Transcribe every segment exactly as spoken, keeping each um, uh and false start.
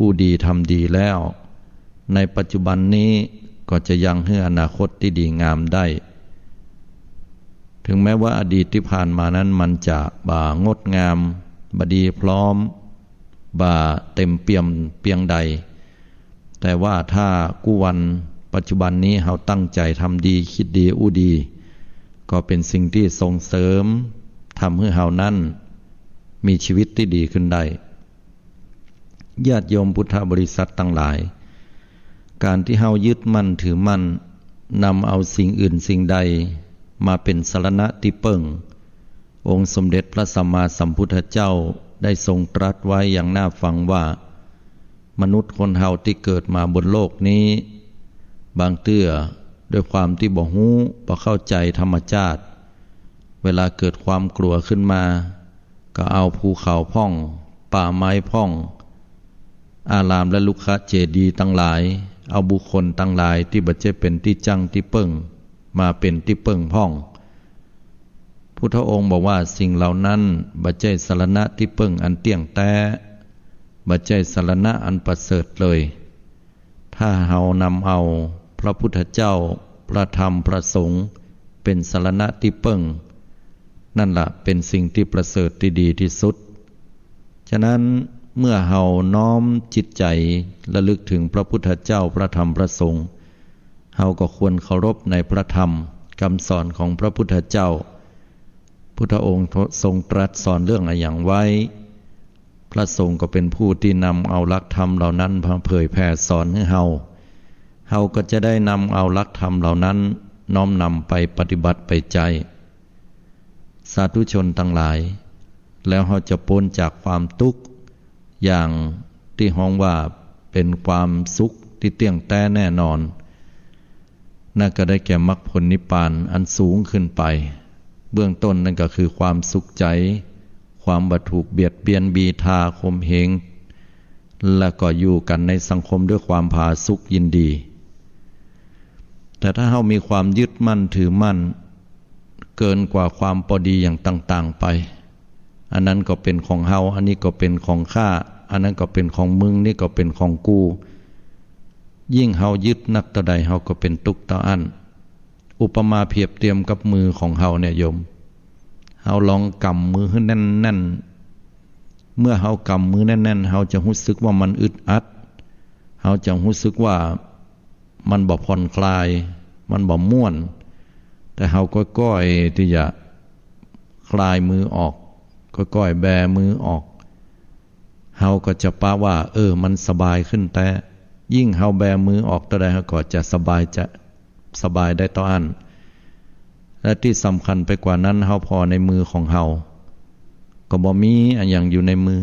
อู้ดีทำดีแล้ว ในปัจจุบันนี้ก็จะยังหื้ออนาคตตี้ดีงามได้ ถึงแม้ว่าอดีตตี้ผ่านมานั้นมันจะบ่งดงาม บ่ดีพร้อม บ่เต็มเปี่ยมเปียงใด แต่ว่าถ้ากู้วันปัจจุบันนี้เฮาตั้งใจ๋ทำดี กึ๊ดดี อู้ดี ก็เป๋นสิ่งตี้ส่งเสริม ทำหื้อเฮานั้นมีชีวิตตี้ดีขึ้นได้ ญาติโยมพุทธบริษัทตังหลาย ก๋านตี้เฮายึดมั่นถือมั่น นำเอาสิ่งอื่นสิ่งใดมาเป๋นสรณะตี้เปิ้ง องค์สมเด็จพระสัมมาสัมพุทธเจ้าได้ทรงตรัสไว้อย่างน่าฟังว่า มนุษย์คนเฮาตี้เกิดมาบนโลกนี้ บางเตื้อด้วยความตี้บ่ฮู้ บ่เข้าใจ๋ธรรมจาติ เวลาเกิดความกลัวขึ้นมา ก็เอาภูเขาพ่อง ป่าไม้พ่อง อารามและลุกขเจดีย์ตังหลาย เอาบุคคลตังหลายตี้บ่ใจ้เป๋นตี้จั้งตี้เปิ้ง มาเป๋นตี้เปิ้งพ่อง พุทธองค์บอกว่าสิ่งเหล่านั้นบ่ใจ้สรณะตี้เปิ้งอันเตี้ยงแต๊ บ่ใจ้สรณะอันประเสริฐเลย ถ้าเฮานำเอาพระพุทธเจ้า พระธรรม พระสงฆ์ เป๋นสรณะตี้เปิ้ง นั่นละเป๋นสิ่งตี้ประเสริฐตี้ดีตี้สุด ฉะนั้นเมื่อเฮาน้อมจิตใจ๋ระลึกถึงพระพุทธเจ้า พระธรรม พระสงฆ์ เฮาก็ควรเคารพในพระธรรมกำสอนของพระพุทธเจ้า พุทธองค์ทรงตรัสสอนเรื่องอะหยังไว้ พระสงฆ์ก็เป๋นผู้ตี้นำเอาหลักธรรมเหล่านั้นมาเผยแผ่สอนหื้อเฮา เฮาก็จะได้นำเอาหลักธรรมเหล่านั้นน้อมนำไปปฏิบัติไปใจ๊ สาธุชนตังหลาย แล้วเฮาจะป๊นจากความตุ๊กข์ อย่างตี้ฮ้องว่าเป๋นความสุขตี้เตี้ยงแต๊แน่นอน นั่นก็ได้แก่มรรคผลนิพพานอันสูงขึ้นไป เบื้องต้นนั่นก็คือความสุขใจ๋ ความบ่ถูกเบียดเบียนบีทาข่มเหง และก็อยู่กั๋นในสังคมด้วยความผาสุกยินดี แต่ถ้าเฮามีความยึดมั่นถือมั่น เกินกว่าความปอดีอย่างต่างๆ ไป อันนั้นก็เป๋นของเฮา อันนี้ก็เป๋นของข้า อันนั้นก็เป๋นของมึง นี่ก็เป๋นของกู ยิ่งเฮายึดนักเต้าใด เฮาก็เป๋นตุ๊กข์เต้าอั้น อุปมาเปรียบเตียมกับมือของเฮาเนี่ยโยม เฮาลองก๋ำมือหื้อแน่นๆ เมื่อเฮากำมือแน่นๆ เฮาจะฮู้สึกว่ามันอึดอัด เฮาจะฮู้สึกว่ามันบ่ผ่อนคลาย มันบ่ม่วน แต่เฮาก้อยๆ ตี้จะคลายมือออก ก้อยๆ แบมือออก เฮาก็จะปะว่า เออ มันสบายขึ้นแต๊ ยิ่งเฮาแบมือออกเต้าใด เฮาก็จะสบายจะ สบายได้เต้าอั้น และตี้สำคัญไปกว่านั้น เฮาผ่อในมือของเฮา ก็บ่มีอะหยังอยู่ในมือ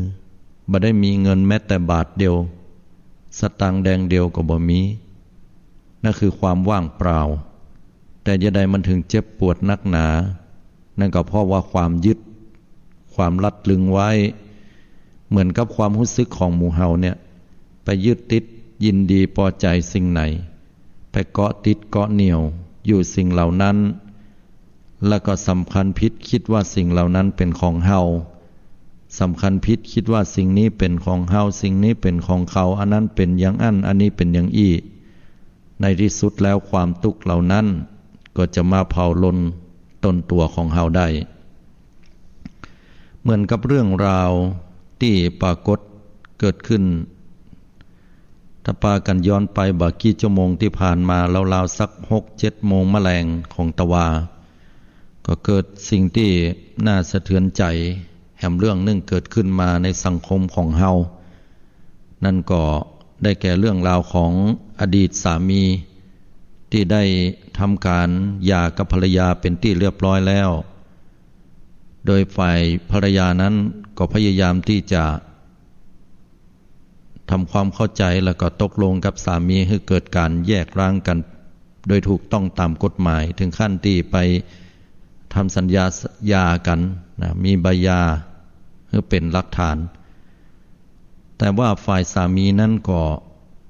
บ่ได้มีเงินแม้แต่บาทเดียว สตางค์แดงเดียวก็บ่มี นั่นคือความว่างเปล่า แต่ยะใดมันถึงเจ็บปวดนักหนา นั่นก็เพราะว่าความยึด ความรัดรึงไว้ เหมือนกับความฮู้สึกของหมู่เฮาเนี่ย ไปยึดติดยินดีปอใจ๋สิ่งไหน ไปเกาะติดเกาะเหนี่ยวอยู่สิ่งเหล่านั้น แล้วก็สำคัญผิด กึ๊ดว่าสิ่งเหล่านั้นเป๋นของเฮา สำคัญผิด กึ๊ดว่าสิ่งนี้เป๋นของเฮา สิ่งนี้เป๋นของเขา อันนั้นเป๋นอย่างอั้น อันนี้เป๋นอย่างอี้ ในตี้สุดแล้วความตุ๊กข์เหล่านั้นก็จะมาเผาลนตนตั๋วของเฮาได้ เหมือนกับเรื่องราวตี้ปรากฏเกิดขึ้น ถ้าปากั๋นย้อนไปบ่ากี้จั่วโมงตี้ผ่านมา ราวๆ สักหกเจ็ดโมงมะแลงของตะวา ก็เกิดสิ่งตี้น่าสะเทือนใจ๋แหมเรื่องนึ่งเกิดขึ้นมาในสังคมของเฮา นั่นก็ได้แก่เรื่องราวของอดีตสามีตี้ได้ทำก๋านหย่ากับภรรยาเป๋นตี้เรียบร้อยแล้ว โดยฝ่ายภรรยานั้นก็พยายามตี้จะทำความเข้าใจ๋แล้วก็ตกลงกับสามีหื้อเกิดก๋านแยกร้างกั๋น โดยถูกต้องต๋ามกฎหมาย ถึงขั้นตี้ไปทำสัญญาหย่ากั๋นนะ มีใบหย่าหื้อเป๋นหลักฐาน แต่ว่าฝ่ายสามีนั้นก็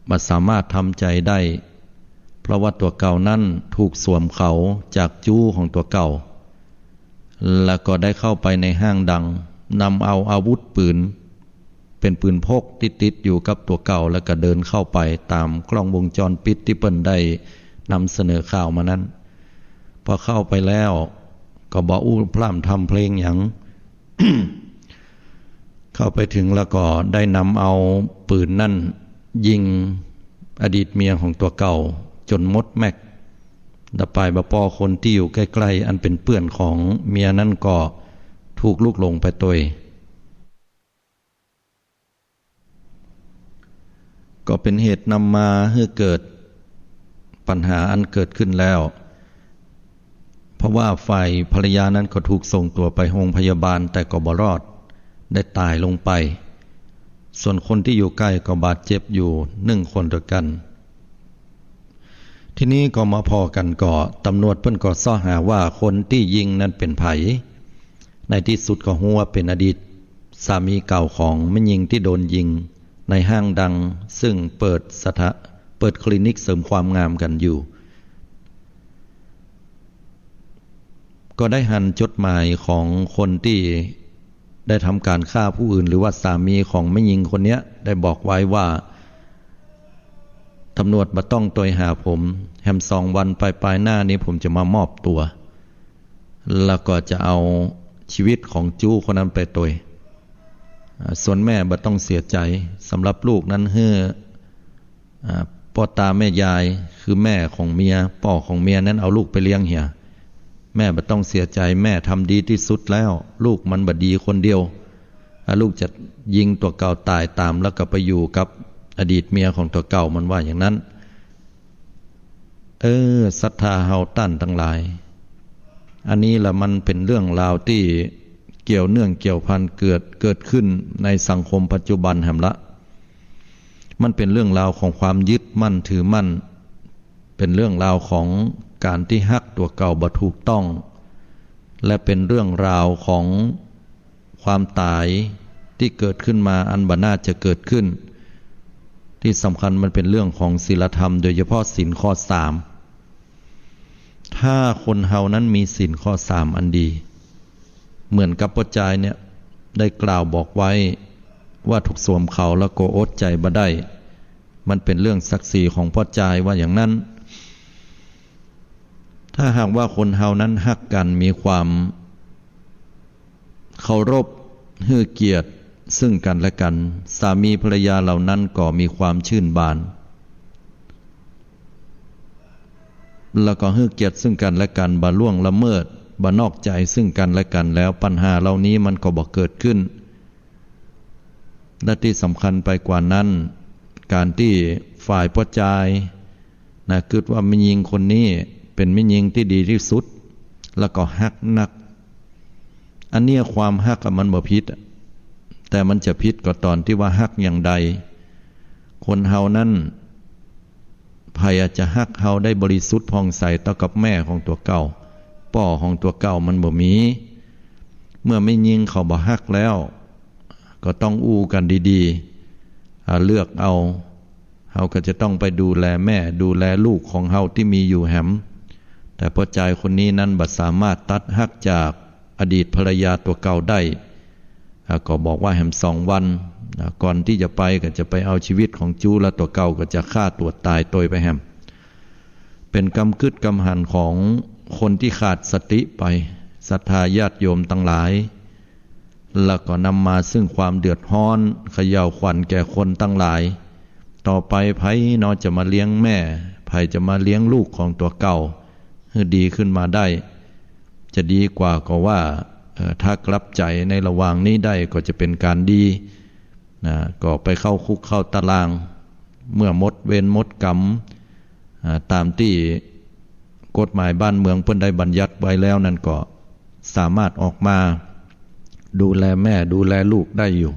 บ่สามารถทำใจ๋ได้ เพราะว่าตั๋วเก่านั้นถูกสวมเขาจากจู๊ของตั๋วเก่า แล้วก็ได้เข้าไปในห้างดัง นำเอาอาวุธปืน เป เป็นปืนพกตี้ติดอยู่กับตั๋วเก่า แล้วก็เดินเข้าไปต๋ามกล้องวงจรปิดตี้เปิ้นได้นำเสนอข่าวมานั้น พอเข้าไปแล้วก็บ่อู้พร่ำทำเพลงหยัง เข้าไปเถิงแล้วก็ได้นำเอาปืนนั้นยิงอดีตเมียของตั๋วเก่าจ๋นหมดแม็ก แล้วไปบ่ปอคนตี้อยู่ใก้ๆ อันเป๋นเปื้อนของเมียนั้นก็ถูกลุกหลงไปตวย ก็เป๋นเหตุนำมาหื้อเกิดปัญหาอันเกิดขึ้นแล้ว เพราะว่าฝ่ายภรรยานั้นก็ถูกส่งตั๋วไปโฮงพยาบาล แต่ก็บ่รอด ได้ต๋ายลงไป ส่วนคนตี้อยู่ใก้ก็บาดเจ็บอยู่นึ่งคนตวยกั๋น ทีนี้ก็มาผ่อกั๋นก่อ ต๋ำรวจเปิ้นก็เซาะหาว่าคนตี้ยิงนั้นเป๋นใผ ในตี้สุดก็ฮู้ว่าเป๋นอดีตสามีเก่าของแม่ญิงตี้โดนยิงในห้างดัง ซึ่งเปิดสถา- เปิดคลินิกเสริมความงามกั๋นอยู่ ก็ได้หันจดหมายของคนตี้ได้ทำก๋านฆ่าผู้อื่น หรือว่าสามีของแม่ญิงคนเนี้ย ได้บอกไว้ว่า ต๋ำรวจบ่ต้องตวยหาผม แหมสองวันปายๆ หน้านี้ผมจะมามอบตั๋ว แล้วก็จะเอาชีวิตของจู๊คนนั้นไปตวย อ่า ส่วนแม่บ่ต้องเสียใจ๋ สำหรับลูกนั้นหื้อ อ่า ป้อต๋าแม่ยาย คือแม่ของเมีย ป้อของเมียนั้นเอาลูกไปเลี้ยงเหีย แม่บ่ต้องเสียใจ๋ แม่ทำดีตี้สุดแล้ว ลูกมันบ่ดีคนเดียว อ่า ลูกจะยิงตั๋วเก่าต๋ายต๋าม แล้วก็ไปอยู่กับอดีตเมียของตั๋วเก่า มันว่าอย่างนั้น เออ ศรัทธาเฮาต้านตังหลาย อันนี้ละมันเป๋นเรื่องราวตี้เกี่ยวเนื่องเกี่ยวพันเกิด เกิดขึ้นในสังคมปัจจุบันแหมละ มันเป๋นเรื่องราวของความยึดมั่นถือมั่น เป๋นเรื่องราวของก๋านตี้ฮักตั๋วเก่าบ่ถูกต้อง และเป๋นเรื่องราวของความต๋ายตี้เกิดขึ้นมาอันบ่น่าจะเกิดขึ้น ตี้สำคัญมันเป๋นเรื่องของศีลธรรม โดยเฉพาะศีลข้อสาม ถ้าคนเฮานั้นมีศีลข้อสามอันดี เหมือนกับป้อจายเนี่ยได้กล่าวบอกไว้ว่า ถูกสวมเขาแล้วก็อดใจ๋บ่ได้ มันเป๋นเรื่องศักดิ์ศรีของป้อจายว่าอย่างนั้น ถ้าหากว่าคนเฮานั้นฮักกั๋น มีความเคารพ หื้อเกียรติซึ่งกั๋นและกั๋น สามีภรรยาเหล่านั้นก็มีความชื่นบาน แล้วก็หื้อเกียรติซึ่งกั๋นและกั๋น บ่ล่วงละเมิด บ่นอกใจ๋ซึ่งกั๋นและกั๋น แล้วปัญหาเหล่านี้มันก็บ่เกิดขึ้น และตี้สำคัญไปกว่านั้น ก๋านตี้ฝ่ายป้อจายนะ กึ๊ดว่าแม่ญิงคนนี้เป๋นแม่ญิงตี้ดีตี้สุด แล้วก็ฮักนัก อันเนี้ยความฮักอะมันบ่ผิดอะ แต่มันจะผิดก็ต๋อนตี้ว่าฮักอย่างใด คนเฮานั้น ใผอะจะฮักเฮาได้บริสุทธิ์ผ่องใสเต้ากับแม่ของตั๋วเก่า ป้อของตั๋วเก่า มันบ่มี เมื่อแม่ญิงเขาบ่ฮักแล้ว ก็ต้องอู้กั๋นดีๆ อ่า เลือกเอา เฮาก็จะต้องไปดูแลแม่ ดูแลลูกของเฮาตี้มีอยู่แหม แต่ป้อจายคนนี้นั้นบ่สามารถตัดฮักจากอดีตภรรยาตั๋วเก่าได้ อ่า ก็บอกว่าแหมสองวัน อ่า ก่อนตี้จะไปก็จะไปเอาชีวิตของจู๊ แล้วตั๋วเก่าก็จะฆ่าตั๋วต๋ายตวยไปแหม เป๋นกำกึ๊ดกำหันของคนตี้ขาดสติไป ศรัทธาญาติโยมตังหลาย แล้วก็นำมาซึ่งความเดือดฮ้อน เขย่าขวัญแก่คนตังหลาย ต่อไปใผเนาะจะมาเลี้ยงแม่ ใผจะมาเลี้ยงลูกของตั๋วเก่า หื้อดีขึ้นมาได้ จะดีกว่าก็ว่า เอ่อ ถ้ากลับใจ๋ในระหว่างนี้ได้ก็จะเป๋นก๋านดี นะ ก็ไปเข้าคุกเข้าตาราง เมื่อหมดเวรหมดกรรม อ่า ต๋ามตี้กฎหมายบ้านเมืองเปิ้นได้บัญญัติไว้แล้วนั้นก็สามารถออกมาดูแลแม่ดูแลลูกได้อยู่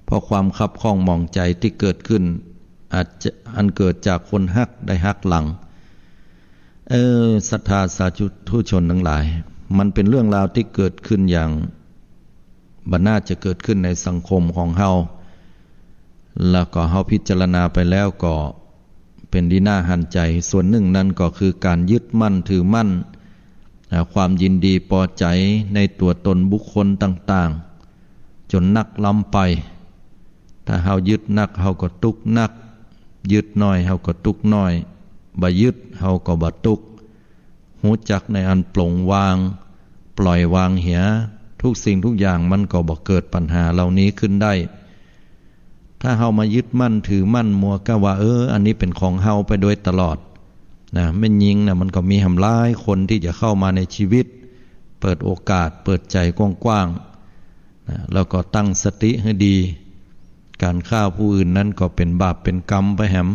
เพราะความคับข้องหมองใจ๋ตี้เกิดขึ้น อาจจะ อันเกิดจากคนฮักได้ฮักหลัง เออ ศรัทธาสาธุชนตังหลาย มันเป๋นเรื่องราวตี้เกิดขึ้นอย่างบ่น่าจะเกิดขึ้นในสังคมของเฮา แล้วก็เฮาพิจารณาไปแล้วก็เป๋นตี้น่าหันใจ๋ ส่วนนึ่งนั้นก็คือก๋านยึดมั่นถือมั่น อ่า ความยินดีปอใจ๋ในตั๋วตนบุคคลต่างๆ จ๋นนักล้ำไป ถ้าเฮายึดนัก เฮาก็ตุ๊กนัก ยึดน้อย เฮาก็ตุ๊กน้อย บ่ยึด เฮาก็บ่ตุ๊ก ฮู้จักในอันปลงวาง ปล่อยวางเหีย ทุกสิ่งทุกอย่างมันก็บ่เกิดปัญหาเหล่านี้ขึ้นได้ ถ้าเฮามายึดมั่นถือมั่นมัวก้าว่า เออ อันนี้เป๋นของเฮาไปโดยตลอด นะ แม่ญิงนะ มันก็มีแหมหลายคนตี้จะเข้ามาในชีวิต เปิดโอกาส เปิดใจ๋กว้างๆ นะ แล้วก็ตั้งสติหื้อดี ก๋านฆ่าผู้อื่นนั้นก็เป๋นบาปเป๋นกรรมไปแหม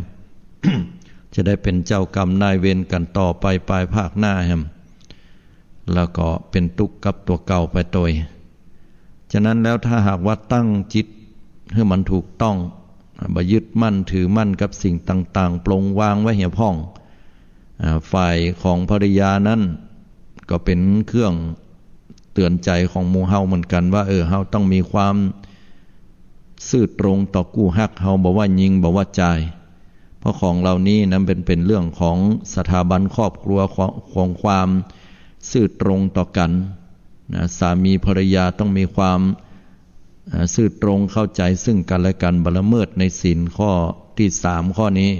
จะได้เป๋นเจ้ากรรมนายเวรกั๋นต่อไป ปายภาคหน้าแหม แล้วก็เป๋นตุ๊กข์กับตั๋วเก่าไปตวย ฉะนั้นแล้วถ้าหากว่าตั้งจิตหื้อมันถูกต้อง บ่ยึดมั่นถือมั่นกับสิ่งต่างๆ ปลงวางไว้เหียพ่อง อ่า ฝ่ายของภรรยานั้นก็เป๋นเครื่องเตือนใจ๋ของหมู่เฮาเหมือนกั๋นว่า เออ เฮาต้องมีความซื่อตรงต่อกู้ฮักเฮา บ่ว่าญิง บ่ว่าจาย เพราะของเหล่านี้นั้นเป๋น เป๋นเรื่องของสถาบันครอบครัว ของ ของความซื่อตรงต่อกั๋น นะ สามีภรรยาต้องมีความ เอ่อ ซื่อตรงเข้าใจ๋ซึ่งกั๋นและกั๋น บ่ละเมิดในศีลข้อตี้สามข้อนี้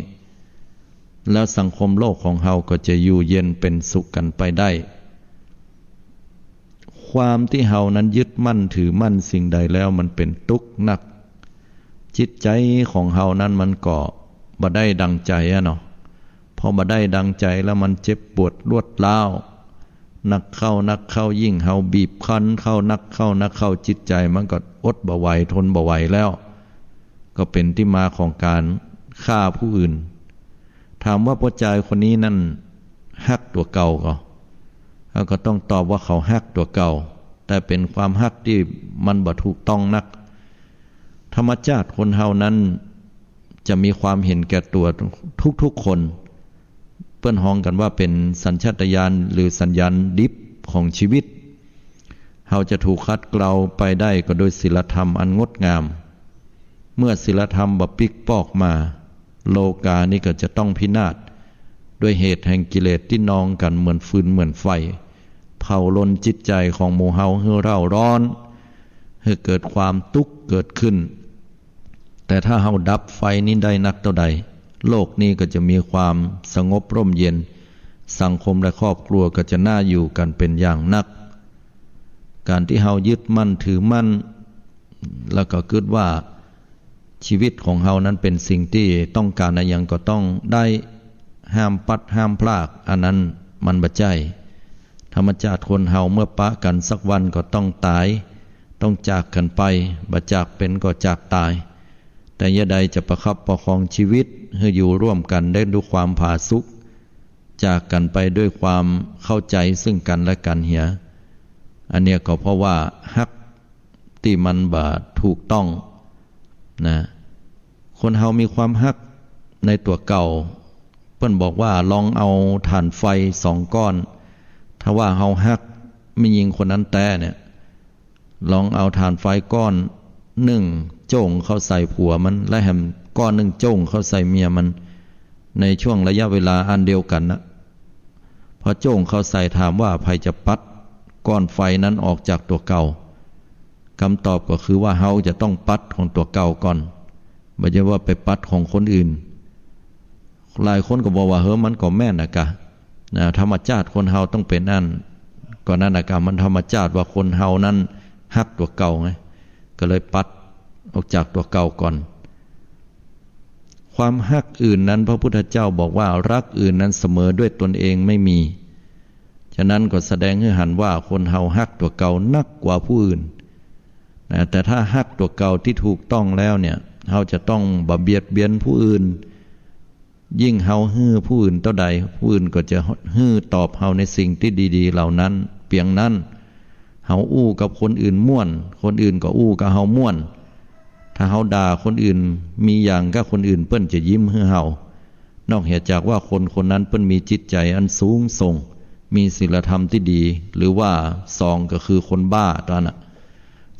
แล้วสังคมโลกของเฮาก็จะอยู่เย็นเป๋นสุขกั๋นไปได้ ความตี้เฮานั้นยึดมั่นถือมั่นสิ่งใดแล้วมันเป๋นตุ๊กข์นัก จิตใจ๋ของเฮานั้นมันก็บ่ได้ดังใจ๋อะเนาะ พอบ่ได้ดังใจ๋แล้วมันเจ็บปวดรวดร้าว นักเข้านักเข้า ยิ่งเฮาบีบคั้นเข้านักเข้านักเข้า จิตใจ๋มันก็อดบ่ไหว ทนบ่ไหวแล้ว ก็เป๋นตี้มาของก๋านฆ่าผู้อื่น ถามว่าป้อจายคนนี้นั้นฮักตั๋วเก่าก่อ เฮาก็ต้องตอบว่าเขาฮักตั๋วเก่า แต่เป๋นความฮักตี้มันบ่ถูกต้องนัก ธรรมชาติคนเฮานั้นจะมีความเห็นแก่ตั๋วทุกๆ คน เปิ้นฮ้องกั๋นว่าเป๋นสัญชาตญาณหรือสัญญาณดิบของชีวิต เฮาจะถูกขัดเกลาไปได้ก็โดยศีลธรรมอันงดงาม เมื่อศีลธรรมบ่ปิ๊กปอกมา โลกานี้ก็จะต้องพินาศ ด้วยเหตุแห่งกิเลสตี้นองกั๋นเหมือนฟืนเหมือนไฟ เผาลนจิตใจ๋ของหมู่เฮาหื้อเร่าร้อน หื้อเกิดความตุ๊กข์เกิดขึ้น แต่ถ้าเฮาดับไฟนี้ได้นักเต้าใด โลกนี้ก็จะมีความสงบร่มเย็น สังคมและครอบครัวก็จะน่าอยู่กั๋นเป๋นอย่างนัก ก๋านตี้เฮายึดมั่นถือมั่น แล้วก็กึ๊ดว่าชีวิตของเฮานั้นเป๋นสิ่งตี้ต้องก๋านอะหยังก็ต้องได้ ห้ามปัดห้ามพราก อันนั้นมันบ่ใจ้ ธรรมชาติคนเฮาเมื่อปะกั๋นสักวันก็ต้องต๋าย ต้องจากกั๋นไป บ่จากเป๋นก็จากต๋าย แต่เยียะใดจะประคับประคองชีวิตหื้ออยู่ร่วมกั๋นได้ด้วยความผาสุก จากกั๋นไปด้วยความเข้าใจ๋ซึ่งกั๋นและกั๋นเหีย อันเนี้ยก็เพราะว่าฮักตี้มันบ่ถูกต้องนะ คนเฮามีความฮักในตั๋วเก่า เปิ้นบอกว่าลองเอาถ่านไฟสองก้อน ถ้าว่าเฮาฮักแม่ญิงคนนั้นแต๊เนี่ย ลองเอาถ่านไฟก้อนนึ่งโจ้งเข้าใส่ผัวมัน และแหมก้อนนึ่งโจ้งเข้าใส่เมียมัน ในช่วงระยะเวลาอันเดียวกั๋นนะ พอโจ้งเข้าใส่ถามว่าใผจะปัดก้อนไฟนั้นออกจากตั๋วเก่า กำตอบก็คือว่าเฮาจะต้องปัดของตั๋วเก่าก่อน บ่ใจ้ว่าไปปัดของคนอื่น หลายคนก็บอกว่า เฮ้อ มันก็แม่นอะกะ นะ ธรรมชาติคนเฮาต้องเป๋นอั้น ก็นั่นอะกะ มันธรรมชาติว่าคนเฮานั้นฮักตั๋วเก่าไง ก็เลยปัดออกจากตั๋วเก่าก่อน ความฮักอื่นนั้นพระพุทธเจ้าบอกว่ารักอื่นนั้นเสมอด้วยตนเองไม่มี ฉะนั้นก็แสดงหื้อหันว่าคนเฮาฮักตั๋วเก่านักกว่าผู้อื่น นะ แต่ถ้าฮักตั๋วเก่าตี้ถูกต้องแล้วเนี่ย เฮาจะต้องบ่เบียดเบียนผู้อื่น ยิ่งเฮาหื้อผู้อื่นเต้าใด ผู้อื่นก็จะหื้อตอบเฮาในสิ่งตี้ดีๆ เหล่านั้น เปียงนั้น เฮาอู้กับคนอื่นม่วน คนอื่นก็อู้กับเฮาม่วน ถ้าเฮาด่าคนอื่น มีหยังกับคนอื่น เปิ้นจะยิ้มหื้อเฮา นอกเหนือจากว่าคนคนนั้นเปิ้นมีจิตใจ๋อันสูงส่ง มีศีลธรรมตี้ดี หรือว่าสองก็คือคนบ้าต๋อนน่ะ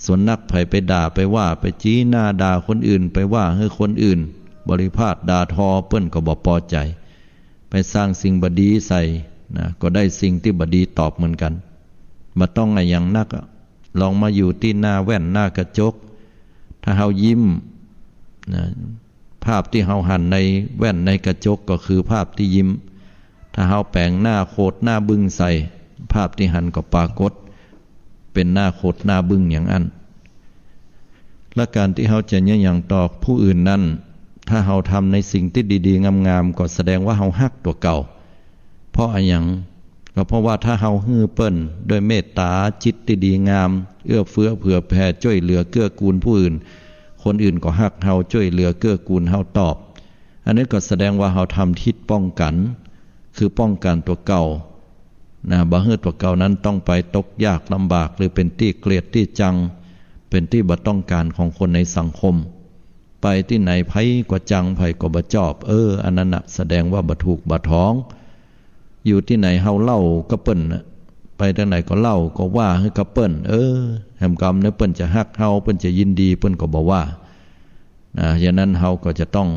ส่วนนักใผไปด่าไปว่า ไปจี้หน้าด่าคนอื่น ไปว่าหื้อคนอื่น บริพาทด่าทอ เปิ้นก็บ่ปอใจ๋ ไปสร้างสิ่งบ่ดีใส่นะ ก็ได้สิ่งตี้บ่ดีตอบเหมือนกั๋น บ่ต้องอะหยังนักอะ ลองมาอยู่ตี้หน้าแว่นหน้ากระจก ถ้าเฮายิ้ม นะ ภาพตี้เฮาหันในแว่นในกระจกก็คือภาพตี้ยิ้ม ถ้าเฮาแป๋งหน้าโขดหน้าบึ้งใส่ ภาพตี้หันก็ปรากฏเป๋นหน้าโขดหน้าบึ้งอย่างอั้น และก๋านตี้เฮาจะเยียะหยังต่อผู้อื่นนั้น ถ้าเฮาทำในสิ่งตี้ดีๆ งามๆ ก็แสดงว่าเฮาฮักตั๋วเก่า เพราะอะหยัง ก็เพราะว่าถ้าเฮาหื้อเปิ้นด้วยเมตต๋าจิตตี้ดีงาม เอื้อเฟื้อเผื่อแผ่จ้วยเหลือเกื้อกูลผู้อื่น คนอื่นก็ฮักเฮาจ้วยเหลือเกื้อกูลเฮาตอบ อันนี้ก็แสดงว่าเฮาทำทิศป้องกั๋น คือป้องกั๋นตั๋วเก่า นะ บ่หื้อตั๋วเก่านั้นต้องไปตกยากลำบาก หรือเป๋นตี้เกลียดตี้จัง เป๋นตี้บ่ต้องก๋านของคนในสังคม ไปตี้ไหนใผก็จัง ใผก็บ่จอบ เออ อันนั้นน่ะแสดงว่าบ่ถูกบ่ถอง อยู่ตี้ไหนเฮาเล่ากับเปิ้นน่ะ ไปตางไหนก็เล่าก็ว่าหื้อกับเปิ้น เออ แหมกำเนี่ยเปิ้นจะฮักเฮา เปิ้นจะยินดี เปิ้นก็บ่ว่า นะ ฉะนั้นเฮาก็จะต้อง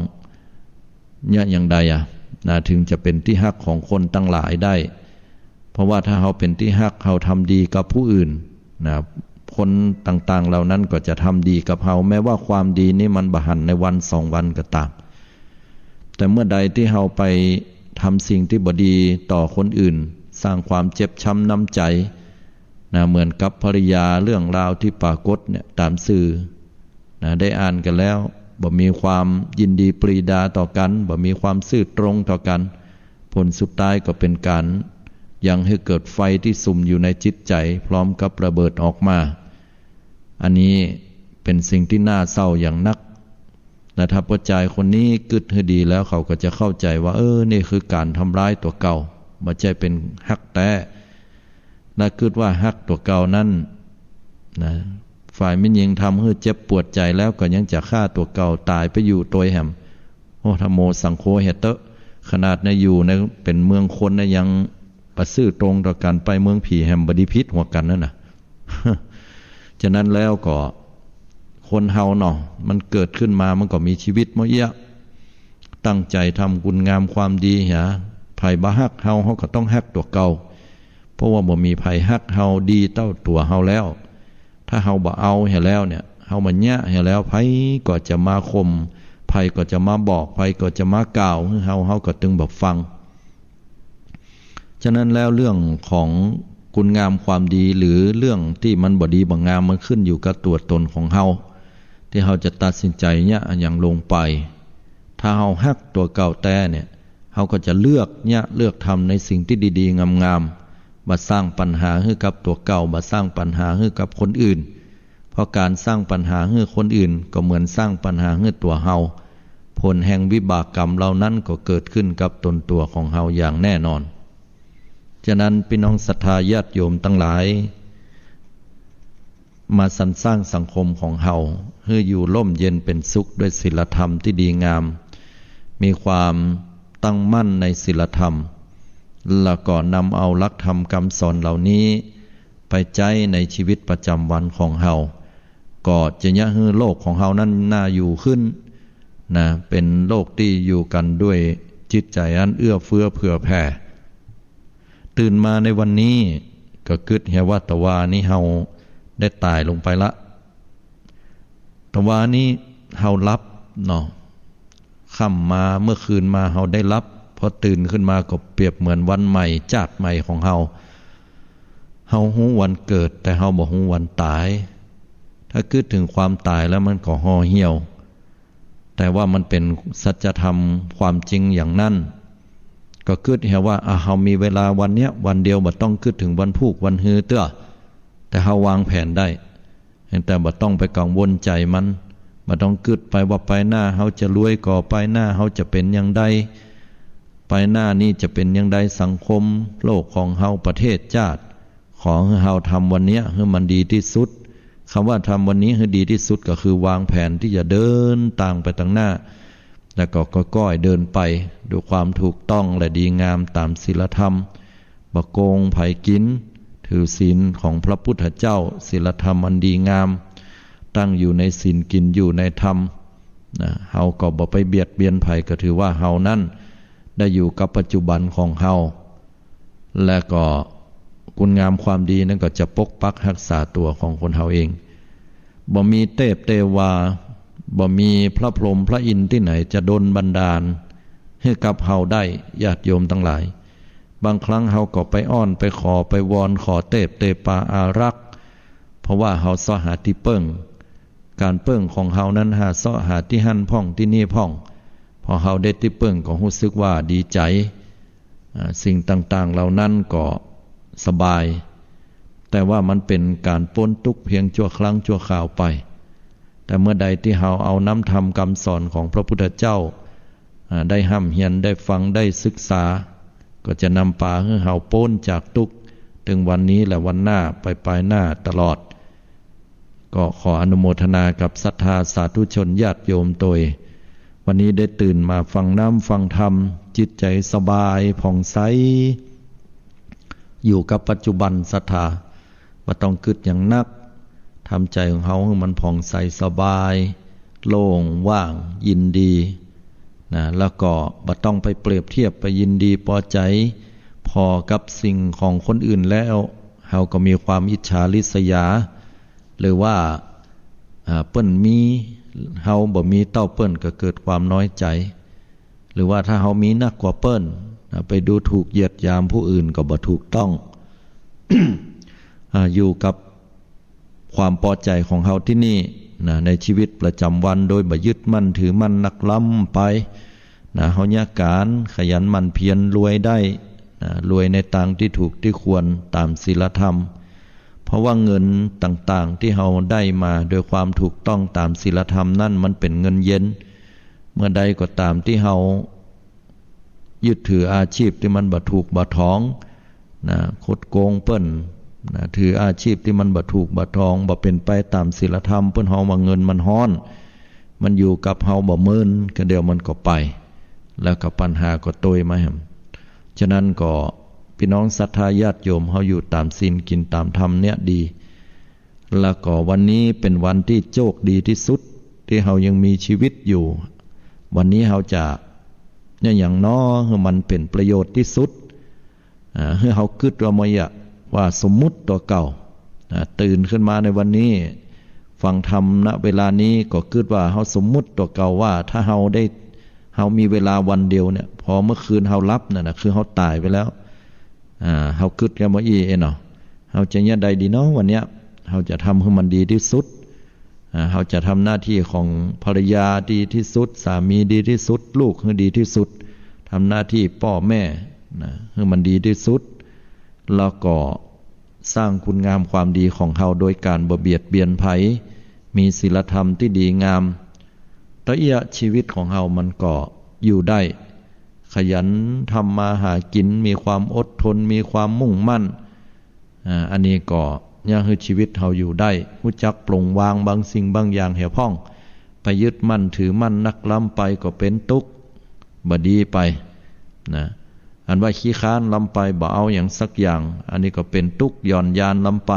เยียะอย่างใดอะ นะ ถึงจะเป๋นตี้ฮักของคนตังหลายได้ เพราะว่าถ้าเฮาเป๋นตี้ฮัก เฮาทำดีกับผู้อื่น นะ คนต่างๆ เหล่านั้นก็จะทำดีกับเฮา แม้ว่าความดีนี้มันบ่หันในวันสองวันก็ตาม แต่เมื่อใดตี้เฮาไปทำสิ่งตี้บ่ดีต่อคนอื่น สร้างความเจ็บช้ำน้ำใจ๋ นะ เหมือนกับภริยาเรื่องราวตี้ปรากฏเนี่ยต๋ามสื่อ นะ ได้อ่านกั๋นแล้ว บ่มีความยินดีปรีดาต่อกั๋น บ่มีความซื่อตรงต่อกั๋น ผลสุดท้ายก็เป๋นก๋านยังหื้อเกิดไฟตี้สุมอยู่ในจิตใจ๋ พร้อมกับระเบิดออกมา อันนี้เป๋นสิ่งตี้น่าเศร้าอย่างนัก และถ้าป้อจายคนนี้กึ๊ดหื้อดีแล้ว เขาก็จะเข้าใจ๋ว่า เออ นี่คือก๋านทำร้ายตั๋วเก่า บ่ใจ้เป๋นฮักแต๊ และกึ๊ดว่าฮักตั๋วเก่านั้น นะ ฝ่ายแม่ญิงทำหื้อเจ็บปวดใจ๋แล้วก็ยังจะฆ่าตั๋วเก่าต๋ายไปอยู่ตวยแหม โอ้ ธัมโมสังโฆ เหียเต๊อะ ขนาดในอยู่ในเป๋นเมืองคนนะยังบ่ซื่อตรงต่อกั๋น ไปเมืองผีแหมบ่ดีผิดหัวกั๋นนั่นน่ะ ฉะนั้นแล้วก็คนเฮาเนาะ มันเกิดขึ้นมามันก็มีชีวิตมาเยียะ ตั้งใจ๋ทำคุณงามความดีเหีย ใผบ่ฮักเฮา เฮาก็ต้องฮักตั๋วเก่า เพราะว่าบ่มีใผฮักเฮาดีเต้าตั๋วเฮาแล้ว ถ้าเฮาบ่เอาเหียแล้วเนี่ย เฮาบ่เยียะเหียแล้ว ใผก็จะมาข่ม ใผก็จะมาบอก ใผก็จะมากล่าวหื้อเฮา เฮาก็ตึงบ่ฟัง ฉะนั้นแล้วเรื่องของคุณงามความดี หรือเรื่องตี้มันบ่ดีบ่งาม มันขึ้นอยู่กับตั๋วตนของเฮา ตี้เฮาจะตัดสินใจ๋เยียะอะหยังลงไป ถ้าเฮาฮักตั๋วเก่าแต๊เนี่ย เฮาก็จะเลือกเยียะเลือกทำในสิ่งตี้ดีๆ งามๆ บ่สร้างปัญหาหื้อกับตั๋วเก่า บ่สร้างปัญหาหื้อกับคนอื่น เพราะก๋านสร้างปัญหาหื้อคนอื่น ก็เหมือนสร้างปัญหาหื้อตั๋วเฮา ผลแห่งวิบากกรรมเหล่านั้นก็เกิดขึ้นกับตนตั๋วของเฮาอย่างแน่นอน ฉะนั้นปี้น้องศรัทธาญาติโยมตังหลาย มาสรรสร้างสังคมของเฮา หื้ออยู่ร่มเย็นเป๋นสุขด้วยศีลธรรมตี้ดีงาม มีความตั้งมั่นในศีลธรรม แล้วก็นำเอาหลักธรรมกำสอนเหล่านี้ไปใจ๊ในชีวิตประจำวันของเฮา ก็จะเยียะหื้อโลกของเฮานั้นน่าอยู่ขึ้น นะ เป๋นโลกตี้อยู่กั๋นด้วยจิตใจ๋อันเอื้อเฟื้อเผื่อแผ่ ตื่นมาในวันนี้ก็กึ๊ดเหียว่าตะวานี้เฮาได้ต๋ายลงไปละ ตะวานี้เฮาหลับเนาะ ค่ำมาเมื่อคืนมาเฮาได้หลับ พอตื่นขึ้นมาก็เปรียบเหมือนวันใหม่ จาติใหม่ของเฮา เฮาฮู้วันเกิด แต่เฮาบ่ฮู้วันต๋าย ถ้ากึ๊ดเถิงความต๋ายแล้วมันก็ห่อเหี่ยว แต่ว่ามันเป๋นสัจธรรมความจริงอย่างนั้น ก็กึ๊ดเหียว่า อ่ะ เฮามีเวลาวันเนี้ยวันเดียว บ่ต้องกึ๊ดเถิงวันพูกวันฮือเตื้อ แต่เฮาวางแผนได้ แต่บ่ต้องไปกังวลใจ๋มัน บ่ต้องกึ๊ดไปว่าไปหน้าเฮาจะรวยก่อ ไปหน้าเฮาจะเป๋นอย่างใด ไปหน้านี้จะเป๋นอย่างใด สังคมโลกของเฮา ประเทศจาติ ขอหื้อเฮาทำวันเนี้ยหื้อมันดีตี้สุด กำว่าทำวันนี้หื้อดีตี้สุดก็คือวางแผนตี้จะเดินตางไปตางหน้า แล้วก็ก้อยๆเดินไปด้วยความถูกต้องและดีงามต๋ามศีลธรรม บ่โกงใผกิ๋น ถือศีลของพระพุทธเจ้า ศีลธรรมอันดีงาม ตั้งอยู่ในศีลกิ๋นอยู่ในธรรม นะ เฮาก็บ่ไปเบียดเบียนใผ ก็ถือว่าเฮานั้นได้อยู่กับปัจจุบันของเฮา และก็คุณงามความดีนั้นก็จะปกปักฮักษาตั๋วของคนเฮาเอง บ่มีเตพเตวา บ่มีพระพรหมพระอินทร์ตี้ไหนจะดลบันดาลหื้อกับเฮาได้ ญาติโยมตังหลาย บางครั้งเฮาก็ไปอ้อน ไปขอ ไปวอน ขอเตปเตปาอารักษ์ เพราะว่าเฮาเซาะหาตี้เปิ้ง ก๋านเปิ้งของเฮานั้นหาเซาะหาตี้หั้นพ่องตี้นี่พ่อง พอเฮาได้ตี้เปิ้งก็ฮู้สึกว่าดีใจ๋ อ่า สิ่งต่างๆ เหล่านั้นก็สบาย แต่ว่ามันเป๋นก๋านป๊นตุ๊กข์เพียงชั่วครั้งชั่วคราวไป แต่เมื่อใดตี้เฮาเอาน้ำธรรมกำสอนของพระพุทธเจ้า อ่า ได้ฮ่ำเฮียน ได้ฟัง ได้ศึกษา ก็จะนำปาหื้อเฮาป๊นจากตุ๊กข์ เถิงวันนี้และวันหน้า ไปปายหน้าตลอด ก็ขออนุโมทนากับศรัทธาสาธุชนญาติโยมตวย วันนี้ได้ตื่นมาฟังน้ำฟังธรรม จิตใจ๋สบายผ่องใส อยู่กับปัจจุบันศรัทธา บ่ต้องกึ๊ดหยังนัก ทำใจ๋ของเฮาหื้อมันผ่องใสสบาย โล่งว่าง ยินดี นะ แล้วก็บ่ต้องไปเปรียบเทียบ ไปยินดีปอใจ๋ ผ่อกับสิ่งของคนอื่นแล้ว เฮาก็มีความอิจฉาริษยา หรือว่า อ่า เปิ้นมี เฮาบ่มีเต้าเปิ้นก็เกิดความน้อยใจ๋ หรือว่าถ้าเฮามีนักกว่าเปิ้น อ่า ไปดูถูกเหยียดหยามผู้อื่นก็บ่ถูกต้อง อ่า อยู่กับความปอใจ๋ของเฮาตี้นี่นะ ในชีวิตประจ๋ำวัน โดยบ่ยึดมั่นถือมั่นนักล้ำไปนะ เฮาเยียะก๋านขยันหมั่นเพียรรวยได้นะ รวยในตางตี้ถูกตี้ควรต๋ามศีลธรรม เพราะว่าเงินต่างๆ ตี้เฮาได้มาโดยความถูกต้องต๋ามศีลธรรมนั้น มันเป๋นเงินเย็น เมื่อใดก็ต๋ามตี้เฮายึดถืออาชีพตี้มันบ่ถูกบ่ถองนะ คดโกงเปิ้นนะ ถืออาชีพตี้มันบ่ถูกบ่ถอง บ่เป๋นไปต๋ามศีลธรรม เปิ้นฮ้องว่าเงินมันฮ้อน มันอยู่กับเฮาบ่เมิน ก็เดี๋ยวมันก็ไป แล้วก็ปัญหาก็ตวยมาแหม ฉะนั้นก็พี่น้องศรัทธาญาติโยมเฮาอยู่ต๋ามศีลกิ๋นต๋ามธรรมเนี่ยดี แล้วก็วันนี้เป๋นวันตี้โจคดีตี้สุด ตี้เฮายังมีชีวิตอยู่ วันนี้เฮาจะเยียะหยังน้อ หื้อมันเป๋นประโยชน์ตี้สุด อ่า หื้อเฮากึ๊ดว่าเมื่อเยียะ ว่าสมมุติตั๋วเก่า อ่า ตื่นขึ้นมาในวันนี้ ฟังธรรม ณ เวลานี้ก็กึ๊ดว่าเฮาสมมุติตั๋วเก่าว่า ถ้าเฮาได้ เฮามีเวลาวันเดียวเนี่ย พอเมื่อคืนเฮาหลับนั่นนะ คือเฮาต๋ายไปแล้ว อ่า เฮากึ๊ดกั๋นบ่อี้เอ๋เนาะ เฮาจะเยียะใดดีเนาะวันเนี้ย เฮาจะทำหื้อมันดีตี้สุด อ่า เฮาจะทำหน้าตี้ของภรรยาดีตี้สุด สามีดีตี้สุด ลูกหื้อดีตี้สุด ทำหน้าตี้ป้อแม่นะ หื้อมันดีตี้สุด แล้วก็สร้างคุณงามความดีของเฮาโดยก๋านบ่เบียดเบียนใผ มีศีลธรรมตี้ดีงาม ตะเอี้ยะชีวิตของเฮามันก็อยู่ได้ ขยันทำมาหากิ๋น มีความอดทน มีความมุ่งมั่น อ่า อันนี้ก็เยียะหื้อชีวิตเฮาอยู่ได้ ฮู้จักปลงวางบางสิ่งบางอย่างแหมพ่อง ไปยึดมั่นถือมั่นนักล้ำไปก็เป๋นตุ๊กข์ บ่ดีไปนะ อันว่าขี้ค้านล้ำไป บ่เอาหยังสักอย่าง อันนี้ก็เป๋นตุ๊กข์หย่อนยานล้ำไป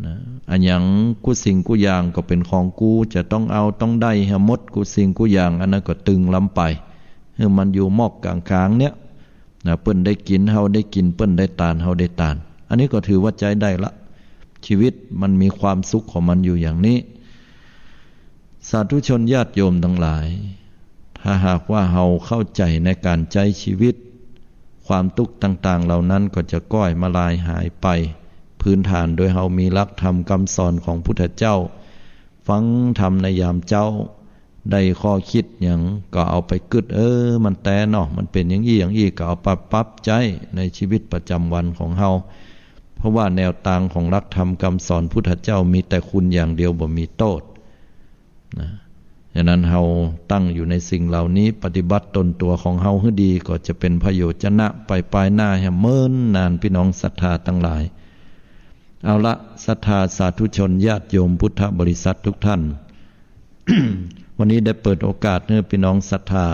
นะ อะหยังกู้สิ่งกู้อย่างก็เป๋นของกู จะต้องเอา ต้องได้หื้อหมดกู้สิ่งกู้อย่าง อันนั้นก็ตึงล้ำไป หื้อมันอยู่มอกก๋างๆ เนี่ย นะ เปิ้นได้กิ๋น เฮาได้กิ๋น เปิ้นได้ตาน เฮาได้ตาน อันนี้ก็ถือว่าใจ๊ได้ละ ชีวิตมันมีความสุขของมันอยู่อย่างนี้ สาธุชนญาติโยมตังหลาย ถ้าหากว่าเฮาเข้าใจ๋ในก๋านใจ๊ชีวิต ความตุ๊กข์ต่างๆ เหล่านั้นก็จะก้อยมาลายหายไป พื้นฐานโดยเฮามีหลักธรรมกำสอนของพุทธเจ้า ฟังธรรมในยามเจ๊า ได้ข้อคิดหยังก็เอาไปกึ๊ด เออ มันแต๊เนาะ มันเป๋นอย่างอี้อย่างอี้ ก็เอาไปปรับใจ๊ในชีวิตประจ๋ำวันของเฮา เพราะว่าแนวตางของหลักธรรมกำสอนพุทธเจ้ามีแต่คุณอย่างเดียว บ่มีโต้ษ นะ ฉะนั้นเฮาตั้งอยู่ในสิ่งเหล่านี้ ปฏิบัติตนตั๋วของเฮาหื้อดี ก็จะเป๋นประโยชน์จะนะไปปายหน้าแหมเมินนาน พี่น้องศรัทธาตังหลาย เอาละ ศรัทธาสาธุชนญาติโยมพุทธบริษัททุกท่าน วันนี้ได้เปิดโอกาสหื้อพี่น้องศรัทธา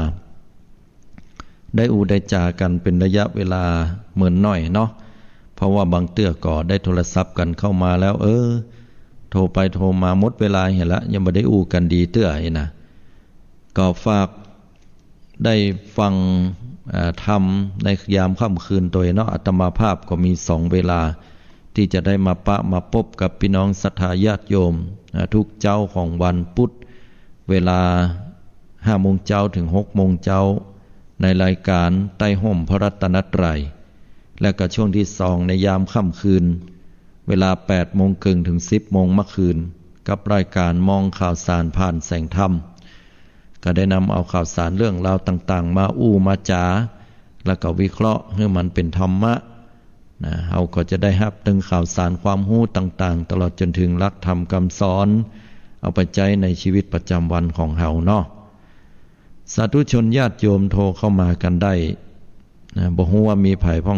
ได้อู้ได้จ๋ากั๋นเป๋นระยะเวลาเมินหน้อยเนาะ เพราะว่าบางเตื้อก็ได้โทรศัพท์กั๋นเข้ามาแล้ว เออ โทรไปโทรมาหมดเวลาหั้นละ ยังบ่ได้อู้กั๋นดีเตื้อหั้นนะ ก็ฝากได้ฟัง อ่า ธรรมในยามค่ำคืนตวยเนาะ อาตมาภาพก็มีสองเวลา ตี้จะได้มาปะมาปบกับพี่น้องศรัทธาญาติโยม อ่า ทุกเจ๊าของวันพุธ เวลาห้าโมงเจ๊าเถิงหกโมงเจ๊า ในรายก๋านใต้ฮ่มพระรัตนตรัย และก็ช่วงตี้สองในยามค่ำคืน เวลาแปดโมงเกิ่งเถิงสิบโมงเมื่อคืน กับรายก๋านมองข่าวสารผ่านแสงธรรม ก็ได้นำเอาข่าวสารเรื่องราวต่างๆ มาอู้มาจ๋า แล้วก็วิเคราะห์หื้อมันเป๋นธรรมะ นะ เฮาก็จะได้ฮับเถิงข่าวสารความฮู้ต่างๆ ตลอดจ๋นเถิงหลักธรรมกำสอน เอาไปใจ๊ในจีวิตประจ๋ำวันของเฮาเนาะ สาธุชนญาติโยมโทรเข้ามากั๋นได้ นะ บ่ฮู้ว่ามีใผพ่อง